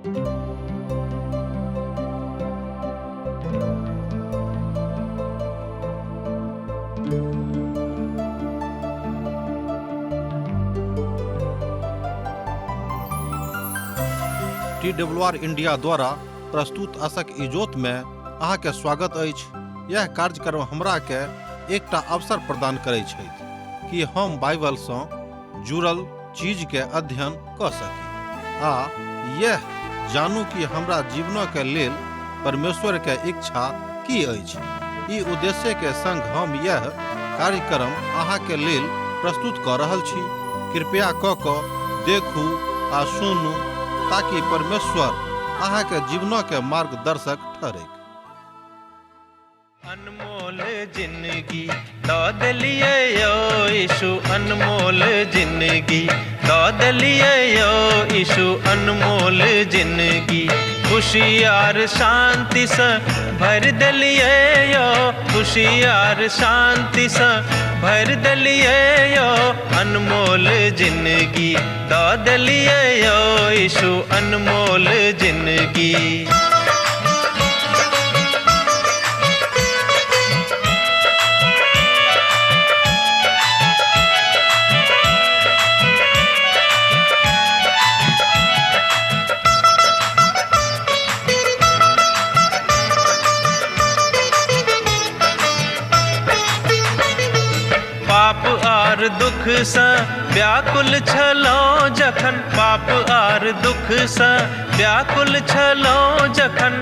T W R India द्वारा प्रस्तुत असक इजोत में अहाँके स्वागत अछि। यह कार्यक्रम हमरा के एकटा अवसर प्रदान करै छथि कि हम बाइबल सँ जुड़ल चीज के अध्ययन क सकी आ यह जानू कि हमरा जीवन के लेल परमेश्वर के इच्छा की अछि। ई उद्देश्य के संग हम यह कार्यक्रम अहाँ के लेल प्रस्तुत क रहल छी। कृपया क क देखू आ सुनू ताकि परमेश्वर अहाँ के जीवन के मार्गदर्शक ठहरैक। अनमोल जिंदगी दऽ देलियै यौ यीशु, अनमोल जिंदगी दऽ देलियै यौ यीशु, अनमोल जिंदगी खुशी आर शांतिसँ भरि देलियै यौ, खुशी आर शांतिसँ भरि देलियै यौ, अनमोल जिंदगी दऽ देलियै यौ यीशु, अनमोल जिंदगी। पाप आर दुखसँ व्याकुल छलहुँ जखन, पाप आर दुखसँ व्याकुल छलहुँ जखन,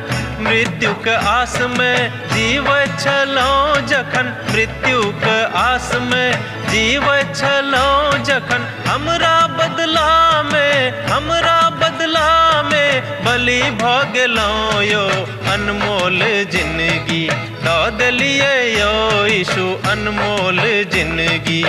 मृत्युक आसमे जीवैत छलहुँ जखन, मृत्युक आसमे जीवैत छलहुँ जखन, हमरा बदलामे, हमरा बदलामे बलि भऽ गेलहुँ यौ, अनमोल जिंदगी दऽ देलियै यौ यीशु, अनमोल जिंदगी।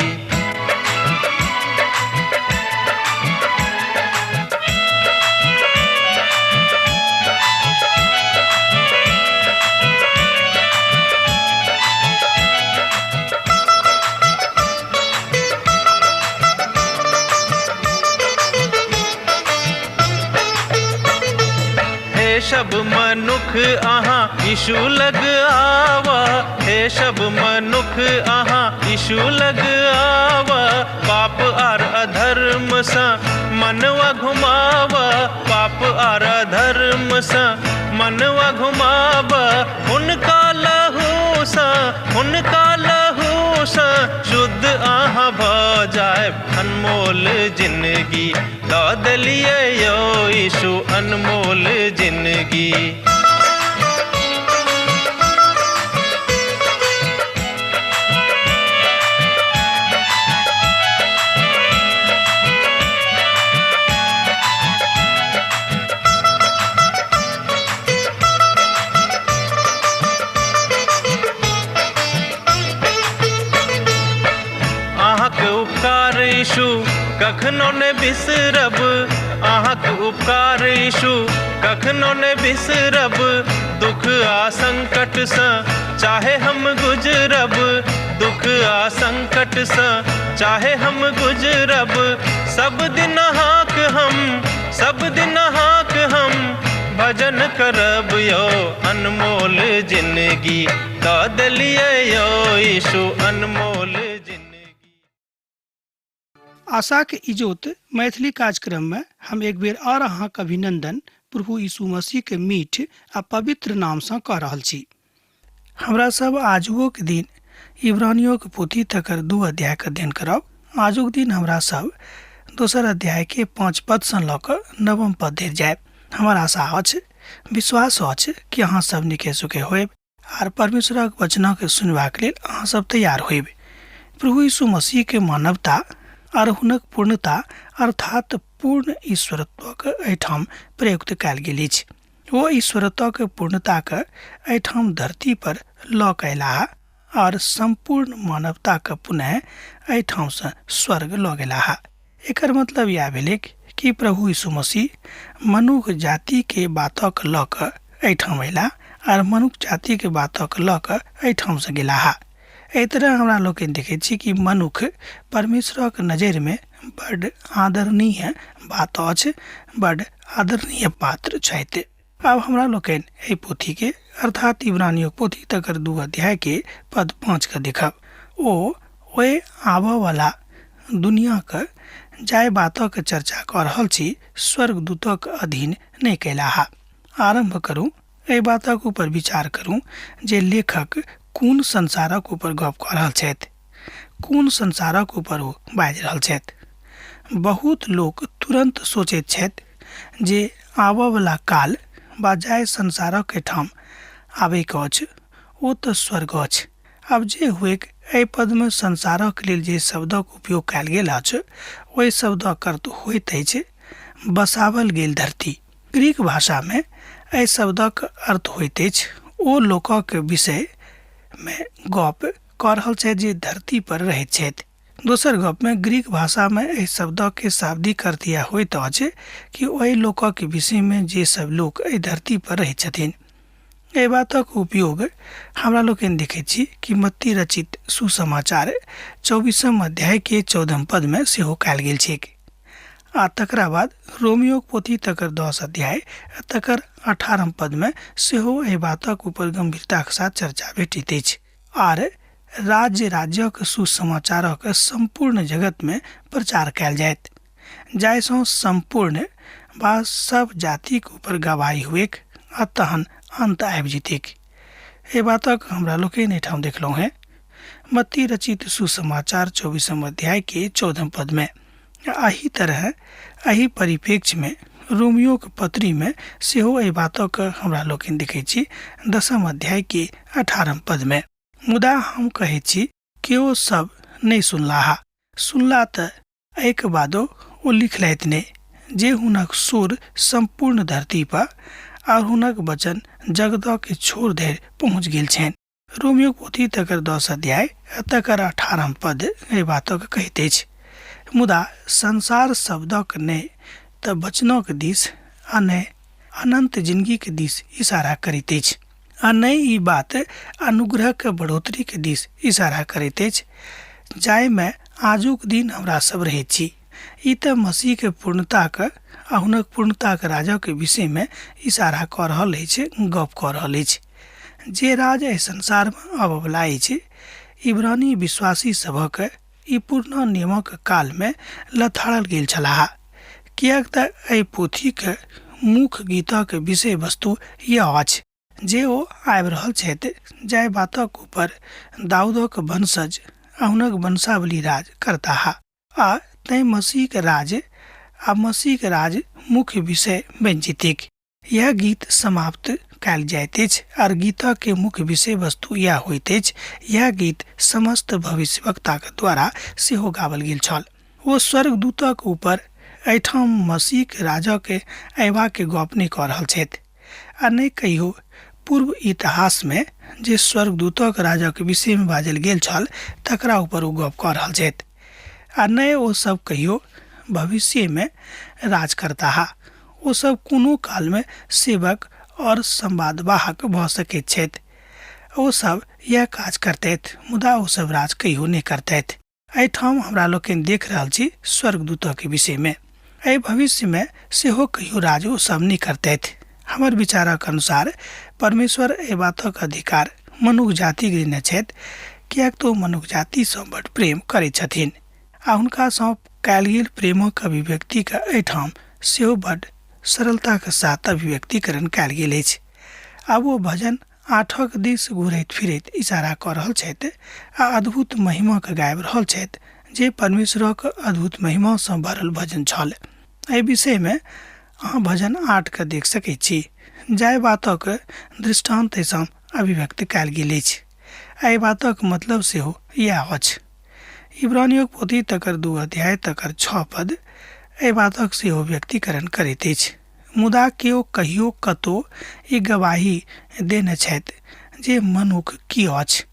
हे सब मनुख अहाँ यीशु लग आवा, हे सब मनुख अहाँ यीशु लग आवा, पाप आर अधर्म सँ मनवा घुमावा, पाप आर अधर्म सँ मनवा घुमावा, हुनका लहू सँ, हुनका लहू सँ शुद्ध अहाँ भऽ जायब, अनमोल जिंदगी दऽ देलियै यौ यीशु, अनमोल जिंदगी। अहाँके उपकार यीशु कखनो ने बिसरब, अहाँके उपकार यीशु कखनो ने बिसरब, दुख आ संकटसँ चाहे हम गुजरब, दुख आ संकटसँ चाहे हम गुजरब, सब दिन अहाँक हम, सब दिन अहाँक हम भजन करब यौ, अनमोल जिंदगी दऽ देलियै यौ यीशु, अनमोल जिंदगी। आशाक इजोत मैथिली कार्यक्रम में हम एक बेर और अहाँक अभिनंदन प्रभु यीशु मसीह के मीठ आ पवित्र नाम सँ कऽ रहल छी। हमरा सब आजुओक दिन इब्रानियोक पोथी तकर 2 अध्याय के अध्ययन करब। आजुक दिन हमरा सब दोसर अध्याय के 5 पद सँ लऽ कऽ 9 पद धरि जायब। हमर आशा अछि, विश्वास अछि कि अहाँ सब नीके सुखे होयब आर परमेश्वरक वचनक सुनबाक लेल अहाँ सब तैयार होयब। प्रभु यीशु मसीह के मानवता आर हुनक पूर्णता अर्थात पूर्ण ईश्वरत्वक एहिठाम प्रयुक्त कयल गेल अछि। ओ ईश्वरत्वक पूर्णताक एहिठाम धरती पर लऽ कऽ अयलाह आर सम्पूर्ण मानवताक पुनः एहिठामसँ स्वर्ग लऽ गेलाह। एकर मतलब इएह भेलैक कि प्रभु यीशु मसीह मनुख जातिके बातक लऽ कऽ एहिठाम अयलाह आर मनुख जातिके बातक लऽ कऽ एहिठामसँ गेलाह। एहि तरह हमरा लोकनि देखैत छी कि मनुख परमेश्वरक नजरिमे बड्ड आदरणीय बात अछि, बड्ड आदरणीय पात्र छथि। आब हमरा लोकनि एहि पोथीके अर्थात इब्रानियोक पोथी तकर 2 अध्यायके पद 5 के देखब। ओ ओहि आबऽवला दुनियाक जाहि बातक चर्चा कऽ रहल छी स्वर्गदूतक अधीन नहि कयलाह। आरम्भ करू, एहि बातक ऊपर विचार करू जे लेखक कोन संसारक ऊपर गप कऽ रहल छथि, कोन संसारक ऊपर ओ बाजि रहल छथि। बहुत लोक तुरन्त सोचैत छथि जे आबऽवला काल वा जाहि संसारक एहिठाम आबैके अछि ओ तऽ स्वर्ग अछि। आब जे हुएक, एहि पदमे संसारक लेल जे शब्दक उपयोग कयल गेल अछि ओहि शब्दक अर्थ होइत अछि बसावल गेल धरती। ग्रीक भाषामे एहि शब्दक अर्थ होइत अछि ओ लोकक विषयमे गप कऽ रहल छथि जे धरती पर रहैत छथि। दोसर गपमे ग्रीक भाषामे एहि शब्दके शाब्दिक अर्थ इएह होइत अछि कि ओहि लोकक विषयमे जे सब लोक एहि धरती पर रहैत छथिन। एहि बातक उपयोग हमरा लोकनि देखैत छी कि मत्ती रचित सुसमाचार 24 अध्यायके 14 पदमे सेहो कयल गेल छैक आ तकरा बाद रोमियोक पोथी तकर 10 अध्याय आ तकर 18 पदमे सेहो एहि बातक ऊपर गंभीरताक साथ चर्चा भेटैत अछि। आर राज्य राज्यक सुसमाचारक सम्पूर्ण जगतमे प्रचार कयल जायत, जाहिसँ सम्पूर्ण वा सब जातिक ऊपर गवाही हुएक आ तहन अन्त आबि जेतैक। एहि बातक हमरा लोकनि एहिठाम देखलहुँ हेँ मत्ती रचित सुसमाचार 24 अध्याय के 14 पदमे। एहि तरह एहि परिप्रेक्ष्यमे रोमियोक पत्रीमे सेहो एहि बातक हमरा लोकनि देखैत छी 10 अध्याय के 18 पदमे। मुदा हम कहैत छी केओ सब नहि सुनलाह, सुनला तऽ एहिके बादो ओ लिखलथि नहि जे हुनक सुर सम्पूर्ण धरती पर और हुनक वचन जगतक छोर धरि पहुँच गेल छनि। रोमियो पोथी तकर 10 अध्याय आ तकर 18 पद एहि बातक कहैत अछि। मुदा संसार शब्दक नहि तऽ वचनक दिस आ नहि अनंत जिंदगीक दिस इशारा करैत अछि आ नहि ई बात अनुग्रहक बढ़ोतरीक दिस इशारा करैत अछि जाहिमे आजुक दिन हमरा सब रहैत छी। ई तऽ मसीहके पूर्णताक आ हुनक पूर्णताक राजक विषयमे इशारा कऽ रहल अछि, गप कऽ रहल अछि। जे राज एहि संसारमे आबऽवला अछि, इब्रानी विश्वासी सभक ई पुरना नियमक कालमे लथाड़ल गेल छलाह, किएक तऽ एहि पोथीक मुख्य गीतक विषय वस्तु यह अछि जे ओ आबि रहल छथि जाहि बातक ऊपर दाऊदक वंशज आ हुनक वंशावली राज करताह आ तैं मसीहक राज आ मसीहक राज मुख्य विषय बनि जेतैक। यह गीत समाप्त कयल जाइत अछि आर गीतक के मुख्य विषय वस्तु यह होइत अछि। यह गीत समस्त भविष्यवक्ताक द्वारा सेहो गावल गेल छल। ओ स्वर्गदूतक ऊपर एहिठाम मसीहक राजक अयबाक गप नहि कऽ रहल छथि आ नहि कहियो पूर्व इतिहासमे जे स्वर्गदूतक राजक विषयमे बाजल गेल छल तकरा ऊपर ओ गप कऽ रहल छथि आ नहि ओ सब कहियो भविष्यमे राज करताह। ओ सब कोनो कालमे सेवक और संवादवाहक भऽ सकैत छथि। ओ सब यैह काज करतथि, मुदा ओ सब राज कहियो नहि करतथि। एहिठाम हमरा लोकनि देख रहल छी स्वर्गदूतक विषयमे। एहि भविष्यमे सेहो कहियो राज ओ सब नहि करतथि। हमर विचारक अनुसार परमेश्वर एहि बातक अधिकार मनुख जातिक देने छथि, किएक तऽ ओ मनुख जातिसँ बड्ड प्रेम करैत छथिन आ हुनकासँ कयल गेल प्रेमक अभिव्यक्तिके एहिठाम सेहो बड्ड सरलताक साथ अभिव्यक्तिकरण कयल गेल अछि। आब ओ भजन 8 दिस घुरैत फिरैत इशारा कऽ रहल छथि आ अद्भुत महिमाके गाबि रहल छथि जे परमेश्वरक अद्भुत महिमासँ भरल भजन छल। एहि विषयमे अहाँ भजन 8 के देख सकैत छी, जाहि बातक दृष्टान्त एहिसँ अभिव्यक्त कयल गेल अछि। एहि बातक मतलब सेहो इएह अछि। इब्रानियोक पोथी तकर 2 अध्याय तकर 6 पद एहि बातक सेहो व्यक्तिकरण करैत अछि। मुदा केओ कहियो कतौ ई गवाही देने छथि जे मनुख की अछि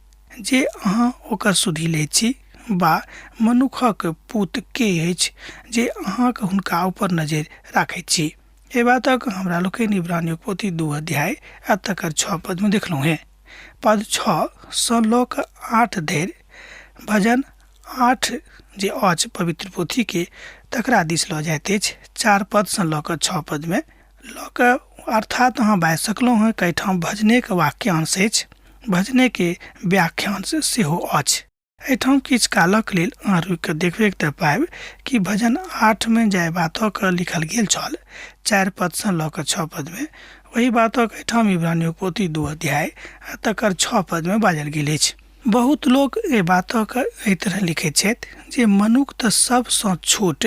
जे अहाँ ओकर सुधि लैत छी, वा मनुखक पूत के अछि जे अहाँक हुनका ऊपर नजरि राखैत छी। एहि बातक हमरा लोकनि इब्रानियोक पोथी 2 अध्याय आ तकर 6 पदमे देखलहुँ हेँ। पद 6 सँ लऽ कऽ 8 धरि। भजन 8 जे अछि पवित्र पोथीके तकरा दिस लऽ जाइत अछि, 4 पदसँ लऽ कऽ 6 पदमे लऽ कऽ। अर्थात अहाँ बाजि सकलहुँ हेँ कईठाम भजनेके वाक्यांश अछि, भजनेके व्याख्यांश सेहो अछि। एहिठाम किछु कालक लेल अहाँ रुकि कऽ देखबै तऽ पाबि कि भजन 8 मे जाहि बातक लिखल गेल छल 4 पदसँ लऽ कऽ 6 पदमे, ओहि बातक एहिठाम इब्रानियोक पोथी 2 अध्याय आ तकर 6 पदमे बाजल गेल अछि। बहुत लोक एहि बातक एहि तरह लिखैत छथि जे मनुख तऽ सबसँ छोट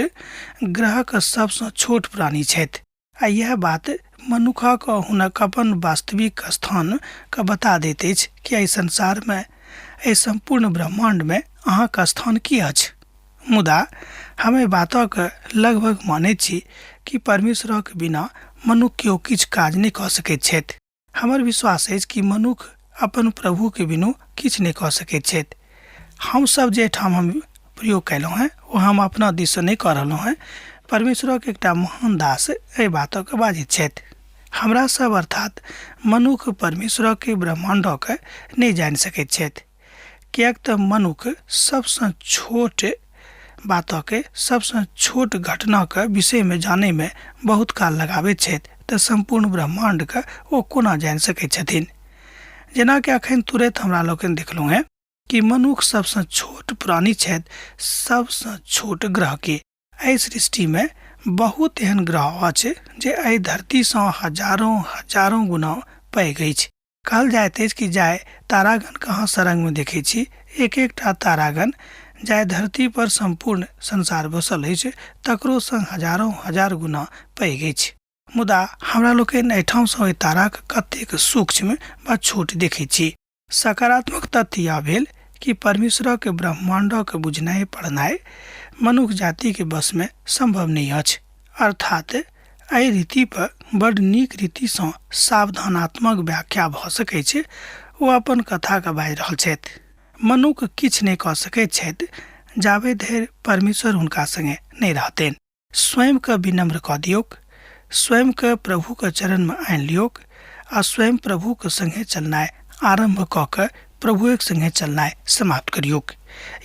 ग्रहक सबसँ छोट प्राणी छथि आ इएह बात मनुखक हुनक अपन वास्तविक स्थानके बता दैत अछि कि एहि संसारमे, एहि सम्पूर्ण ब्रह्माण्डमे अहाँके स्थान की अछि। मुदा हम एहि बातक लगभग मानैत छी कि परमेश्वरक बिना मनुख केओ किछु काज नहि कऽ सकैत छथि। हमर विश्वास अछि कि मनुख अपन प्रभुके बिनु किछु नहि कऽ सकैत छथि। हमसभ जे एहिठाम हम प्रयोग कयलहुँ हेँ ओ हम अपना दिससँ नहि कऽ रहलहुँ हेँ, परमेश्वरक एकटा महान दास एहि बातके बाजैत छथि। हमरा सब अर्थात मनुख परमेश्वरके ब्रह्माण्डके नहि जानि सकैत छथि, किएक तऽ मनुख सबसँ छोट बातके, सबसँ छोट घटनाके विषयमे जानैमे बहुत काल लगाबैत छथि, तऽ सम्पूर्ण ब्रह्माण्डके ओ कोना जानि सकैत छथिन। जेनाकि अखन तुरंत हमरा लोकनि देखलहुँ हेँ कि मनुख सबसँ छोट प्राणी छथि, सबसँ छोट ग्रहके। एहि सृष्टिमे बहुत एहन ग्रह अछि जे एहि धरतीसँ हजारों हजारों गुना पैघ अछि। कहल जाइत अछि कि जाहि तारागणके अहाँ सरंगमे देखै छी, एक एकटा तारागण जाहि धरती पर सम्पूर्ण संसार बसल अछि तकरो संग हजारों हजार गुना पैघ अछि। मुदा हमरा लोकनि एहिठामसँ ओहि ताराके कतेक सूक्ष्म वा छोट देखै छी। सकारात्मक तथ्य यह भेल कि परमेश्वरक ब्रह्माण्डक बुझनाइ पढ़नाइ मनुख जातिके बसमे सम्भव नहि अछि। अर्थात एहि रीति पर बड नीक रीतिसँ सावधानात्मक व्याख्या भऽ सकैत छै। ओ अपन कथाके बाजि रहल छथि। मनुख किछु नहि कऽ सकैत छथि जाबे धरि परमेश्वर हुनका संगे नहि रहतनि। स्वयंके विनम्र कऽ दियौक, स्वयंके प्रभुके चरणमे आनि लियौक आ स्वयं प्रभुके संगे चलनाइ आरम्भ कऽ कऽ प्रभुएक संगे चलनाइ समाप्त करियौक।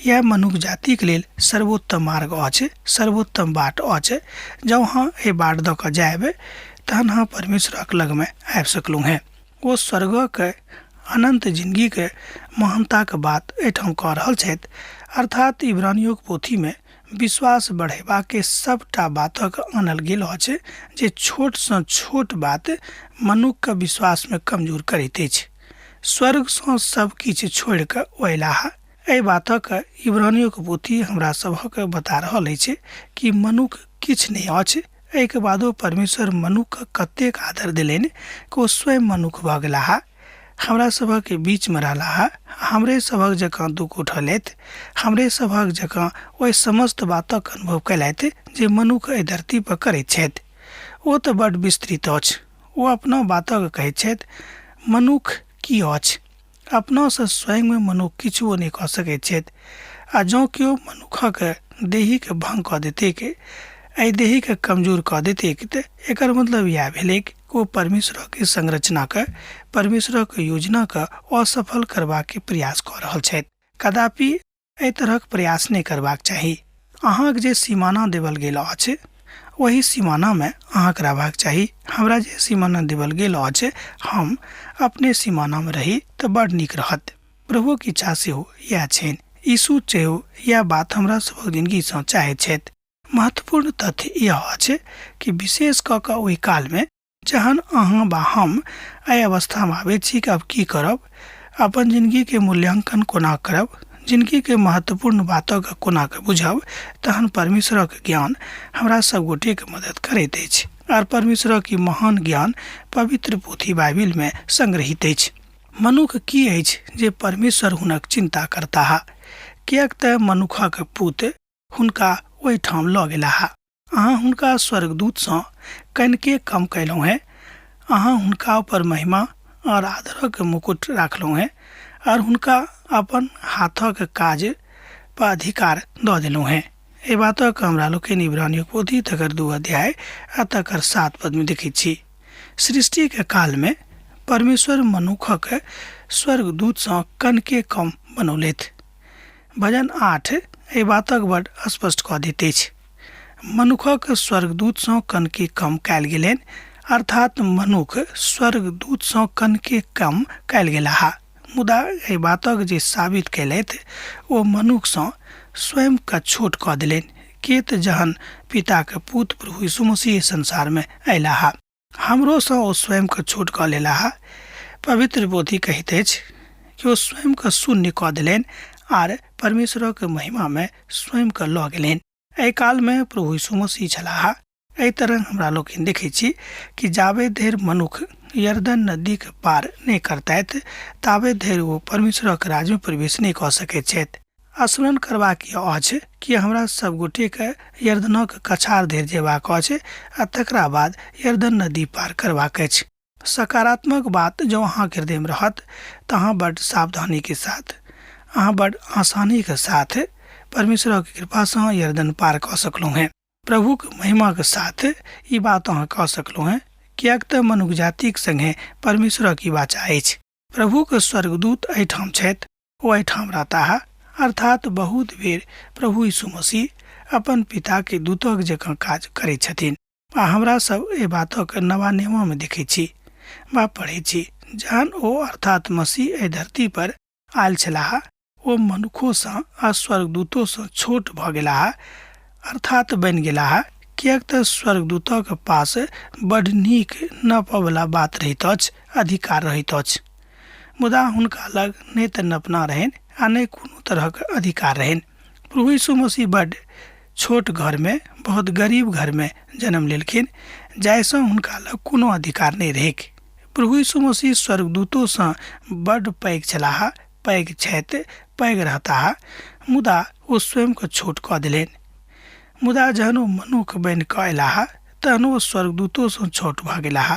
इएह मनुख जातिके लेल सर्वोत्तम मार्ग अछि, सर्वोत्तम बाट अछि। जँ अहाँ एहि बाट दऽ कऽ जायब तहन अहाँ परमेश्वरक लगमे आबि सकलहुँ हेँ। ओ स्वर्गक अनन्त जिनगीके महानताके बात एहिठाम कऽ रहल छथि। अर्थात इब्रानियोक पोथीमे विश्वास बढ़ेबाके सबटा बातक आनल गेल अछि जे छोटसँ छोट बात मनुखके विश्वासमे कमजोर करैत अछि। स्वर्गसँ सब किछु छोड़ि कऽ ओ अयलाह। एहि बातक इब्रानियोक पोथी हमरा सभक बता रहल अछि कि मनुख किछु नहि अछि। एहिके बादो परमेश्वर मनुखके कतेक आदर देलनि कि ओ स्वयं मनुख भऽ गेलाह, हमरा सभक बीचमे रहलाह, हमरे सभक जकाँ दुःख उठौलथि, हमरे सभक जकाँ ओहि समस्त बातक अनुभव कयलथि जे मनुख एहि धरती पर करैत छथि। ओ तऽ बड्ड विस्तृत अछि। ओ अपना बातक कहैत छथि, मनुख की अछि? अपनासँ स्वयंमे मनुख किछुओ नहि कऽ सकैत छथि। आ जँ केओ मनुखक देहीके भङ्ग कऽ देतैक, एहि देहीके कमजोर कऽ देतैक, तऽ एकर मतलब इएह भेलैक कि ओ परमेश्वरक संरचनाके, परमेश्वरक योजनाके असफल करबाके प्रयास कऽ रहल छथि। कदापि एहि तरहक प्रयास नहि करबाक चाही। अहाँक जे सीमाना देवल गेल अछि ओहि सीमानामे अहाँके रहबाक चाही। हमरा जे सीमाना देवल गेल अछि हम अपने सीमानामे रही तऽ बड़ नीक रहत। प्रभुक इच्छा सेहो इएह छनि। यीशु सेहो इएह बात हमरा सभक जिनगीसँ चाहैत छथि। महत्वपूर्ण तथ्य इएह अछि कि विशेष कऽ कऽ ओहि कालमे जहन अहाँ वा हम एहि अवस्थामे आबैत छी कि आब की करब, अपन जिनगीके मूल्यांकन कोना करब, जिनगीके महत्वपूर्ण बातके कोना कऽ बुझब, तहन परमेश्वरक ज्ञान हमरा सब गोटेके मदद करैत अछि। आर परमेश्वरक ई महान ज्ञान पवित्र पोथी बाइबिलमे संग्रहित अछि। मनुख की अछि जे परमेश्वर हुनक चिन्ता करताह? किएक तऽ मनुखक पुत हुनका ओहिठाम लऽ गेलाह। अहाँ हुनका स्वर्गदूतसँ कनिके कम कयलहुँ हेँ, अहाँ हुनका ऊपर महिमा आओर आदरक मुकुट राखलहुँ हेँ आओर हुनका अपन हाथक काज पर अधिकार दऽ देलहुँ हेँ। एहि बातक हमरा लोकनि इब्रानियोक पोथी तकर 2 अध्याय आ तकर 7 पदमे देखैत छी। सृष्टिके कालमे परमेश्वर मनुखक स्वर्गदूतसँ कनिके कम बनौलथि। भजन 8 एहि बातक बड स्पष्ट कऽ दैत अछि। मनुखक स्वर्गदूतसँ कनके कम कयल गेलनि, अर्थात मनुख स्वर्गदूतसँ कनके कम कयल गेलाह, मुदा एहि बातक जे साबित कयलथि ओ मनुखसँ स्वयंकेँ छोट कऽ देलनि, किएक तऽ जहन पिताक पुत प्रभु यीशु मसीह संसारमे अयलाह, हमरोसँ ओ स्वयंकेँ छोट कऽ लेलाह। पवित्र बोधि कहैत अछि कि ओ स्वयंकेँ शून्य कऽ देलनि आर परमेश्वरक महिमामे स्वयंकेँ लऽ गेलनि। एहि कालमे प्रभु यीशु मसीह छलाह। एहि तरह हमरा लोकनि देखै छी कि जाबे धरि मनुख यरदन नदीक पार नहि करतथि ताबे धरि ओ परमेश्वरक राज्यमे प्रवेश नहि कऽ सकैत छथि। स्मरण करबाक ई अछि कि हमरा सब गोटेके यरदनक कछार धरि जेबाक अछि आ तकरा बाद यरदन नदी पार करबाक अछि। सकारात्मक बात जँ अहाँके हृदयमे रहत तऽ अहाँ बड्ड सावधानीके साथ, अहाँ बड्ड आसानीके साथ परमेश्वरक कृपासँ यरदन पार कऽ सकलहुँ हेँ। प्रभुक महिमाक साथ ई बात अहाँ कऽ सकलहुँ हेँ, किएक तऽ मनुख जातिक सङ्गे परमेश्वरक ई वाचा अछि। प्रभुक स्वर्गदूत एहिठाम छथि, ओ एहिठाम रहताह, अर्थात बहुत बेर प्रभु यीशु मसीह अपन पिताके दूतक जकाँ काज करैत छथिन। आ हमरा सब एहि बातक नवा नियममे देखै छी वा पढ़ै छी। जहन ओ अर्थात मसीह एहि धरती पर आयल छलाह, ओ मनुखोसँ आ स्वर्गदूतोसँ छोट भऽ गेलाह, अर्थात बनि गेलाह, किएक तऽ स्वर्गदूतक पास बड्ड नीक नपऽवला बात रहैत अछि, अधिकार रहैत अछि। मुदा हुनका लग नहि तऽ नपना रहनि आ नहि कोनो तरहक अधिकार रहनि। प्रभु यीशु मसीह बड्ड छोट घरमे, बहुत गरीब घरमे जन्म लेलखिन, जाहिसँ हुनका लग कोनो अधिकार नहि रहैक। प्रभु यीशु मसीह स्वर्गदूतोसँ बड्ड पैघ छलाह, पैघ छथि, पैघ रहताह, मुदा ओ स्वयंकेँ छोट कऽ देलनि। मुदा जहन ओ मनुख बनि कऽ अयलाह, तहन ओ स्वर्गदूतोसँ छोट भऽ गेलाह।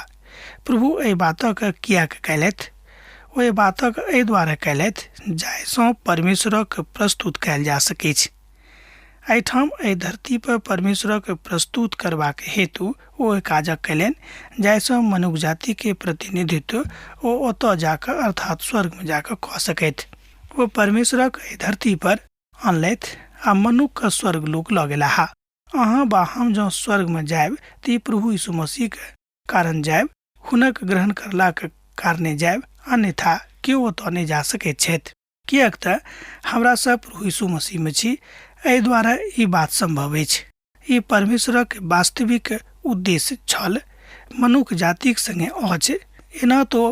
प्रभु एहि बातक किएक कयलथि? ओ एहि बातक एहि दुआरे कयलथि जाहिसँ परमेश्वरक प्रस्तुत कयल जा सकैछ। एहिठाम एहि धरती पर परमेश्वरक प्रस्तुत करबाक हेतु ओ एहि काजक कयलनि जाहिसँ मनुख जातिके प्रतिनिधित्व ओ ओतऽ जाकऽ अर्थात स्वर्गमे जाकऽ कऽ सकथि। ओ परमेश्वरक एहि धरती पर अनलथि आ मनुखके स्वर्ग लोक लऽ गेलाह। अहाँ वा हम जँ स्वर्गमे जायब तऽ ई प्रभु यीशु मसीहके कारण जायब, हुनक ग्रहण करलाक कारणे जायब, अन्यथा केओ ओतऽ नहि जा सकैत छथि। किएक तऽ हमरा सब प्रभु यीशु मसीहमे छी, एहि द्वारा ई बात सम्भव अछि। ई परमेश्वरक वास्तविक उद्देश्य छल, मनुख जातिक संगे अछि। एना तो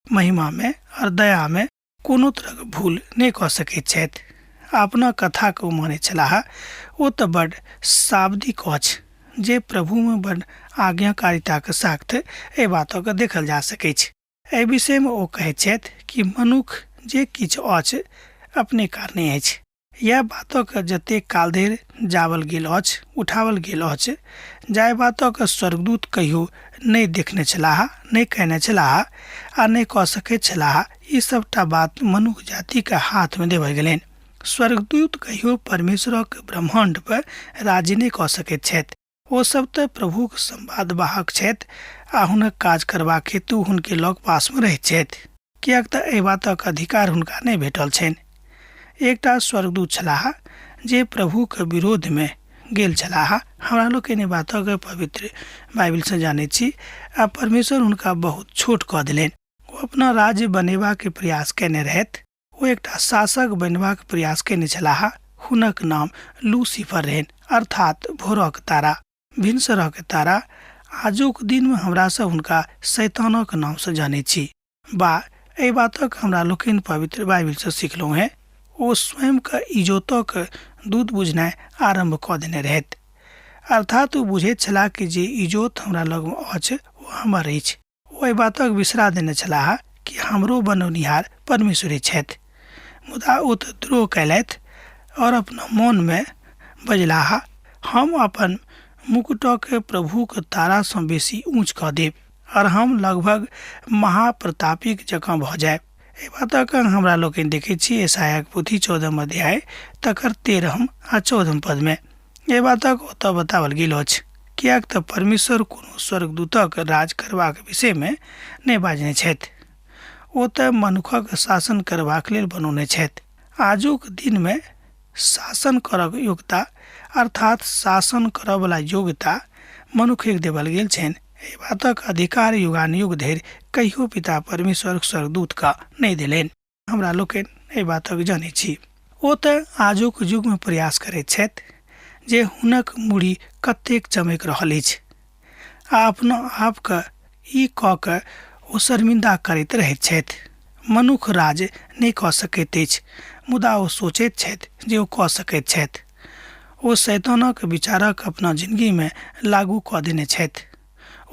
महिमामे आओर दयामे कोनो तरहक भूल नहि कऽ सकैत छथि। अपना कथाके ओ मानैत छलाह, ओ तऽ बड्ड शाब्दिक अछि, जे प्रभुमे बड्ड आज्ञाकारिताक साथ एहि बातके देखल जा सकैछ। एहि विषयमे ओ कहैत छथि कि मनुख जे किछु अछि अपने कारणे अछि। इएह बातक जतेक काल धरि जावल गेल अछि, उठावल गेल अछि, जाहि बातक स्वर्गदूत कहियो नहि देखने छलाह, नहि कयने छलाह आ नहि कऽ सकैत छलाह, ई सभटा बात मनुख जातिक हाथमे देबल गेलनि। स्वर्गदूत कहियो परमेश्वरक ब्रह्माण्ड पर राज्य नहि कऽ सकैत छथि। ओ सब तऽ प्रभुक संवादवाहक छथि आ हुनक काज करबाक हेतु हुनके लग पासमे रहैत छथि, किएक तऽ एहि बातक अधिकार हुनका नहि भेटल छनि। एकटा स्वर्गदूत छलाह जे प्रभुक विरोधमे गेल छलाह। हमरा लोकनि एहि बातक पवित्र बाइबिलसँ जानैत छी आ परमेश्वर हुनका बहुत छोट कऽ देलनि। ओ अपना राज्य बनेबाक प्रयास कयने रहथि। ओ एकटा शासक बनबाक प्रयास कयने छलाह। हुनक नाम लूसीफर रहनि, अर्थात भोरक तारा, भिनसरक तारा। आजुक दिनमे हमरा सब हुनका शैतानक नामसँ जानैत छी बा एहि बातक हमरा लोकनि पवित्र बाइबिलसँ सिखलहुँ हेँ। ओ स्वयंके इजोतक दूत बुझनाइ आरम्भ कऽ देने रहथि, अर्थात ओ बुझैत छलाह कि जे इजोत हमरा लगमे अछि ओ हमर अछि। ओ एहि बातक बिसरा देने छलाह कि हमरो बनौनिहार परमेश्वरे छथि। मुदा ओ तऽ द्रोह कयलथि और अपना मोनमे बजलाह, हम अपन मुकुटके प्रभुक तारासँ बेसी ऊँच कऽ देब और हम लगभग महाप्रतापीक जकाँ भऽ जायब। एहि बातक हमरा लोकनि देखैत छी यशायाक पोथी 14 अध्याय तकर 13 आ 14 पदमे। एहि बातक ओतऽ बताओल गेल अछि, किएक तऽ परमेश्वर कोनो स्वर्गदूतक राज करबाक विषयमे नहि बाजने छथि। ओ तऽ मनुखक शासन करबाक लेल बनौने छथि। आजुक दिनमे शासन करक योग्यता अर्थात शासन करऽवला योग्यता मनुखेक देवल गेल छनि। एहि बातक अधिकार युगानुयुग धरि कहियो पिता परमेश्वरक स्वर्गदूतके नहि देलनि। हमरा लोकनि एहि बातक जनैत छी। ओ तऽ आजुक युगमे प्रयास करैत छथि जे हुनक मूड़ी कतेक चमकि रहल अछि आ अपना आपके ई कऽ कऽ ओ शर्मिंदा करैत रहैत छथि। मनुख राज नहि कऽ सकैत अछि, मुदा ओ सोचैत छथि जे ओ कऽ सकैत छथि। ओ शैतानक विचारक अपना जिनगीमे लागू कऽ देने छथि।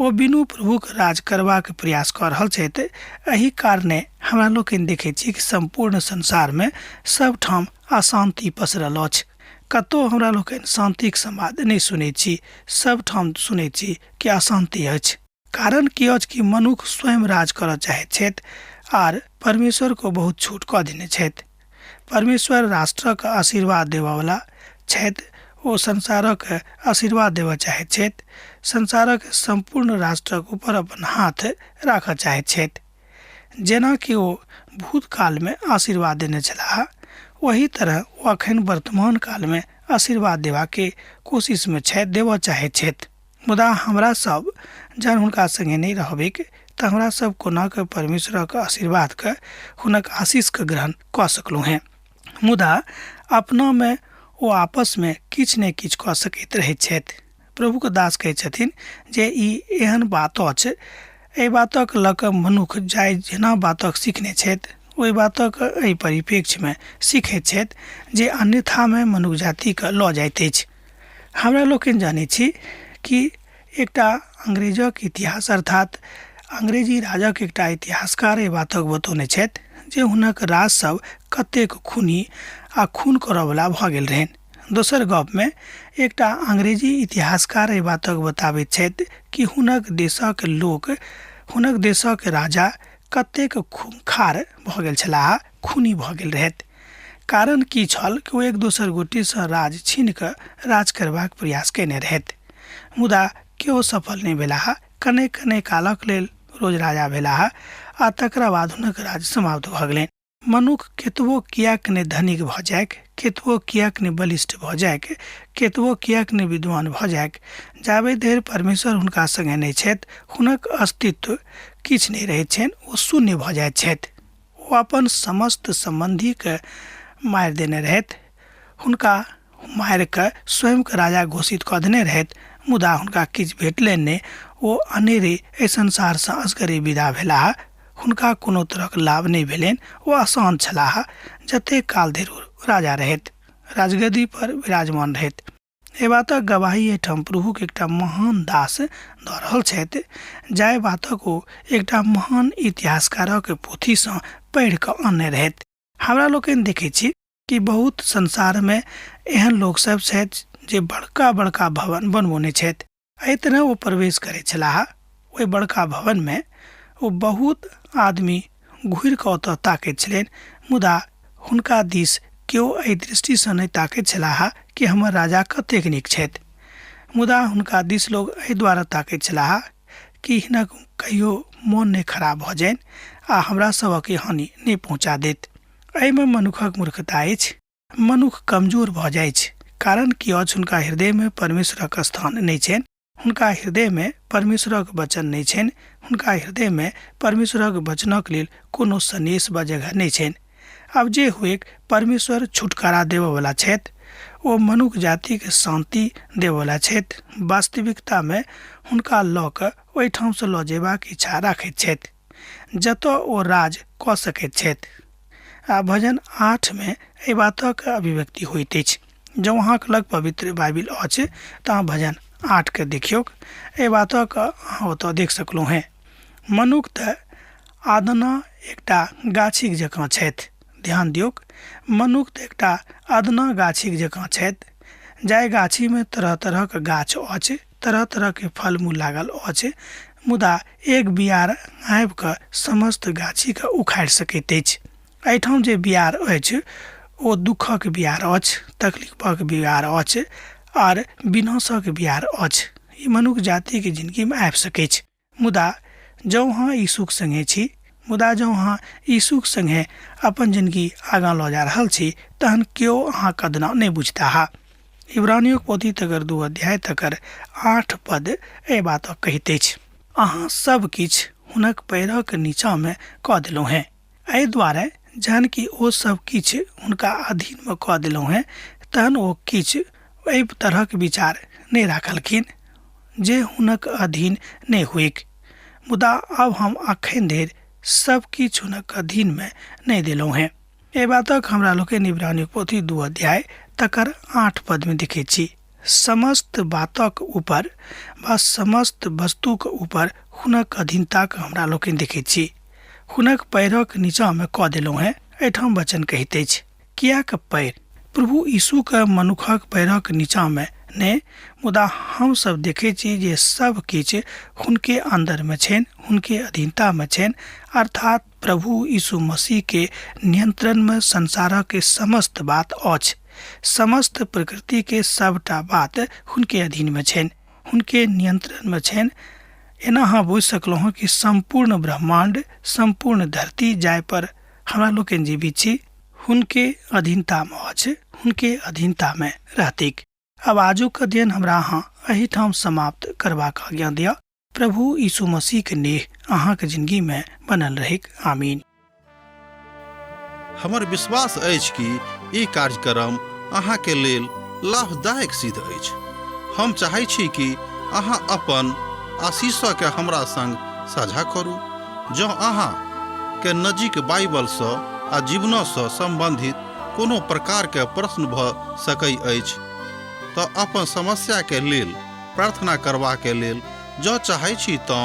ओ बिनु प्रभुक राज करबाक प्रयास कऽ रहल छथि। एहि कारणे हमरा लोकनि देखैत छी कि सम्पूर्ण संसारमे सबठाम अशान्ति पसरल अछि। कतहु हमरा लोकनि शान्तिक समाद नहि सुनैत छी, सबठाम सुनैत छी कि अशान्ति अछि। कारण की अछि कि मनुख स्वयं राज करऽ चाहैत छथि आर परमेश्वर को बहुत छूट कऽ देने छथि। परमेश्वर राष्ट्रक आशीर्वाद देबऽवला छथि, ओ संसारक आशीर्वाद देबऽ चाहैत छथि, संसारक सम्पूर्ण राष्ट्रक ऊपर अपन हाथ राखऽ चाहैत छथि। जेना कि ओ भूतकालमे आशीर्वाद देने छलाह, ओही तरह ओ अखन वर्तमान कालमे आशीर्वाद देबाके कोशिशमे छथि, देबऽ चाहैत छथि। मुदा हमरा सब जहन हुनका संगे नहि रहबैक तऽ हमरा सब कोना कऽ परमेश्वरक आशीर्वादके हुनक आशीषके ग्रहण कऽ सकलहुँ हेँ। मुदा अपनामे ओ आपसमे किछु ने किछु कऽ सकैत रहैत छथि। प्रभुके दास कहै छथिन जे ई एहन बात अछि, एहि बातक लऽ कऽ मनुख जाहि जेना बातक सिखने छथि ओहि बातक एहि परिप्रेक्ष्यमे सिखैत छथि जे अन्यथामे मनुख जातिके लऽ जाइत अछि। हमरा लोकनि जानै छी कि एकटा अंग्रेजक इतिहास अर्थात अंग्रेजी राजक एकटा इतिहासकार एहि बातक बतौने छथि जे हुनक राजसभ कतेक खूनी आ खून करऽवला भऽ गेल रहनि। दोसर गपमे एकटा अंग्रेजी इतिहासकार एहि बातक बताबैत छथि कि हुनक देशक लोक हुनक देशक राजा कतेक खूंखार भऽ गेल छलाह, खूनी भऽ गेल रहथि। कारण की छल कि ओ एक दोसर गोटेसँ राज छीनि कऽ राज करबाक प्रयास कयने रहथि, मुदा केओ सफल नहि भेलाह। कने कने कालक लेल रोज राजा भेलाह आ तकरा बाद हुनक राज समाप्त भऽ गेलनि। मनुख केतबो किएक नहि धनिक भऽ जाइक, केतबो किएक नहि बलिष्ठ भऽ जाइक, केतबो किएक नहि विद्वान भऽ जाइक, जाबे धरि परमेश्वर हुनका संगे नहि छथि, हुनक अस्तित्व किछु नहि रहैत छनि, ओ शून्य भऽ जाइत छथि। ओ अपन समस्त सम्बन्धीके मारि देने रहथि। हुनका मारि कऽ स्वयंके राजा घोषित कऽ देने रहथि, मुदा हुनका किछु भेटलनि नहि। ओ अनेरे एहि संसारसँ असगरे विदा भेलाह। हुनका कोनो तरहक लाभ नहि भेलनि। ओ अशान्त छलाह। जतेक काल धरि ओ राजा रहथि, राजगद्दी पर विराजमान रहथि। एहि बातक गवाही एहिठाम प्रभुक एकटा महान दास दऽ रहल छथि, जाहि बातक ओ एकटा महान इतिहासकारक पोथीसँ पढ़ि कऽ अनने रहथि। हमरा लोकनि देखैत छी कि बहुत संसारमे एहन लोकसभ छथि जे बड़का बड़का भवन बनबौने छथि। एहि तरह ओ प्रवेश करैत छलाह ओहि बड़का भवनमे। ओ बहुत आदमी घुरि कऽ ओतऽ ताकैत छलनि, मुदा हुनका दिस केओ एहि दृष्टिसँ नहि ताकैत छलाह कि हमर राजा कतेक नीक छथि। मुदा हुनका दिस लोक एहि दुआरे ताकैत छलाह कि हिनक कहियो मोन नहि खराब भऽ जानि आ हमरा सभक हानि नहि पहुँचा देत। एहिमे मनुखक मूर्खता अछि। मनुख कमजोर भऽ जाइछ, कारण की अछि हुनका हृदयमे परमेश्वरक स्थान नहि छनि, हुनका हृदयमे परमेश्वरक वचन नहि छनि, हुनका हृदयमे परमेश्वरक वचनक लेल कोनो सनेस वा जगह नहि छनि। आब जे हुएक, परमेश्वर छुटकारा देबऽवला छथि। ओ मनुख जातिके शान्ति देबऽवला छथि। वास्तविकतामे हुनका लऽ कऽ ओहिठामसँ लऽ जयबाक इच्छा राखैत छथि जतऽ ओ राज कऽ सकैत छथि। आ भजन 8मे एहि बातक अभिव्यक्ति होइत अछि। जँ अहाँके लग पवित्र बाइबिल अछि तऽ अहाँ भजन 8के देखियौक, एहि बातक अहाँ ओतऽ देख सकलहुँ हेँ। मनुख तऽ आदना एकटा गाछीक जकाँ छथि। ध्यान दियौक, मनुख तऽ एकटा अदना गाछीक जकाँ छथि, जाहि गाछीमे तरह तरहक गाछ अछि, तरह तरहके फल मूल लागल अछि, मुदा एक बियार आबि कऽ समस्त गाछीके उखाड़ि सकैत अछि। एहिठाम जे बियार अछि ओ दुःखक बियार अछि, तकलीफक बियार अछि आर विनाशक बियार अछि। ई मनुख जातिके जिनगीमे आबि सकैछ। मुदा जँ अहाँ यीशुक संगे छी, मुदा जँ अहाँ यीशुक संगे अपन जिंदगी आगाँ लऽ जा रहल छी तहन केओ अहाँके अदना नहि बुझताह। इब्रानियोक पोथी तकर 2 अध्याय तकर 8 पद एहि बातक कहैत अछि, अहाँ सब किछु हुनक पैरक नीचाँमे कऽ देलहुँ हेँ। एहि दुआरे जहन कि ओ सब किछु हुनका अधीनमे कऽ देलहुँ हेँ तहन ओ किछु एहि तरहक विचार नहि राखलखिन जे हुनक अधीन नहि होइक। मुदा आब हम अखन धरि सब किछु हुनक अधीनमे नहि देलहुँ हेँ। एहि बातक हमरा लोकनि इब्रानीक पोथी 2 अध्याय तकर 8 पदमे देखैत छी। समस्त बातक ऊपर वा समस्त वस्तुक ऊपर हुनक अधीनताक हमरा लोकनि देखैत छी। हुनक पैरक नीचाँमे कऽ देलहुँ हेँ, एहिठाम वचन कहैत अछि। किएक पैर? प्रभु यीशुके मनुखक पैरक नीचाँमे नहि, मुदा हम सब देखैत छी जे सब किछु हुनके अन्दरमे छनि, हुनके अधीनतामे छनि, अर्थात प्रभु यीशु मसीह के नियंत्रण में संसार के समस्त बात अछि। समस्त प्रकृति के सबटा बात हुनके अधीन में छनि, हुनके नियंत्रण में छनि। एना अहाँ बुझि सकलहुँ हँ कि सम्पूर्ण ब्रह्मांड, सम्पूर्ण धरती जाहि पर हमरा लोकनि जीवित छी, हुनके अधीनता में अछि, हुनके अधीनता में रहतीक। आब आजुक अध्ययन हमरा अहाँ एहिठाम समाप्त करबाक आज्ञा दिअ। प्रभु यीशु मसीह के नेह अहाँके जिंदगी में बनल रहेक। आमीन। हमर विश्वास अछि कि ई कार्यक्रम अहाँके लेल लाभदायक सिद्ध अछि। हम चाहै छी कि अहाँ अपन आशीषके हमरा संग साझा करू। जँ अहाँ के नजीक बाइबलसँ आ जीवनसँ सम्बन्धित कोनो प्रकारके प्रश्न भऽ सकै अछि तऽ अपन समस्याके लेल प्रार्थना करबाके लेल जँ चाहै छी तँ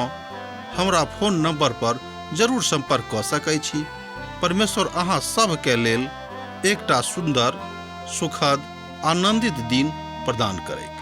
हमरा फोन नंबर पर जरूर संपर्क कऽ सकै छी। परमेश्वर अहाँ सभके लेल एकटा सुन्दर, सुखद, आनंदित दिन प्रदान करैक।